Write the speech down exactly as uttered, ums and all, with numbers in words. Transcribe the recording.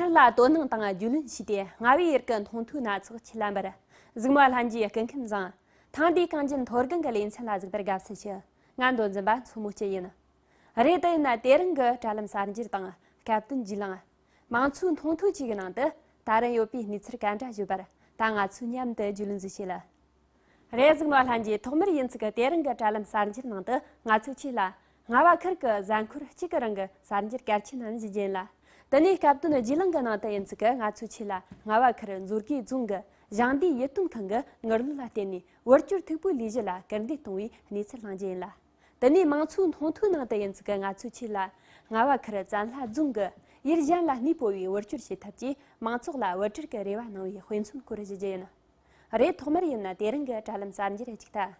ལ་དོ་སྣང་དང་རྒྱུས་ལོན་བྱས་ཏེ། རྔ་བའི་ཡུལ་གྱི་མཐོང་ཐོས་སྣ་ཚོགས་ཁྱེར་ལ་འབར། གཟིགས་མོ་བ་ལྷན་རྒྱས་སྐུ་ཁམས་བཟང་། ཐེངས་འདིའི་གངས་ཅན་མཐོ་སྒང་གི་ལེ་ཚན་ལ་གཟིགས་པར་དགའ་བསུ་ཞུ། ང་མདོ་འཛིན་པ་མཚོ་མོ་སྐྱིད་ཡིན། རེད། དེ་ཡིན་ན་དེ་རིང་གི་དྲ་ལམ་གསར་འགྱུར་དང་སྐབས་བསྟུན་བརྒྱུད་ལམ། མང་ཚོགས་མཐོང་ཐོས་བཅས་ཀྱི་ནང་དུ་ད་རུང་ཡོད་པའི་གནས་ཚུལ་ག་འདྲ་ཡོད་པར། ད་ང་ཚོས་མཉམ་དུ་རྒྱུས་ལོན་ཞིག་བྱེད་ལ། རེད། གཟིགས་མོ་བ་ལྷན་རྒྱས། ཐོག་མར་ཡིན་ཚུལ་གྱི་དེ་རིང་གི་དྲ་ལམ་གསར་འགྱུར་ནང་དུ་ང་ཚོས་ཁྱེད་ལ་རྔ་བ་ཁུལ་གྱི་གཟའ་འཁོར་གཅིག་གི་རིང་གི་གསར་འགྱུར་གལ་ཆེན་རྣམས་ཞུ་རྒྱུ་ཡིན་ལ། དེ་ནས་སྐབས་བསྟུན་བརྒྱུད་ལམ་གྱི་ནང་དུ་ཡིན་ཚུལ་གྱི་ང་ཚོས་ཁྱེད་ལ་རྔ་བ་ཁུལ་མཛོད་དགེ་རྫོང་གི་ཞིང་སྡེའི་ཡིད་རྟོན་ཁང་གི་ངར་ལུག་ལ་བརྟེན་ནས་བུར་སྐྱོར་མཐུག་པོའི་ལས་གཞི་ལ་སྐུལ་འདེད་གཏོང་བའི་གནས་ཚུལ་གླེང་རྒྱུ་ཡིན་ལ། དེ་ནས་མང་ཚོགས་མཐོང་ཐོས་ནང་དུ་ཡིན་ཚུལ་གྱི་ང་ཚོས་ཁྱེད་ལ་རྔ་བ་ཁུལ་བཙན་ལྷ་རྫོང་གི་ཡུལ་གཞན་ལ་གནས་སྤོ་བའི་བུར་སྐྱོར་བྱེད་ཐབས་ཀྱིས་མང་ཚོགས་ལ་བུ་ཁྲིད་ཀྱི་རེ་བ་གནང་བའི་དཔེ་མཚོན་སྐོར་ཞུ་རྒྱུ་ཡིན། རེད། ཐོག་མར་ཡིན་ན་དེ་རིང་གི་དྲ་ལམ་གསར་འགྱུར་གཅིག་ལྟ།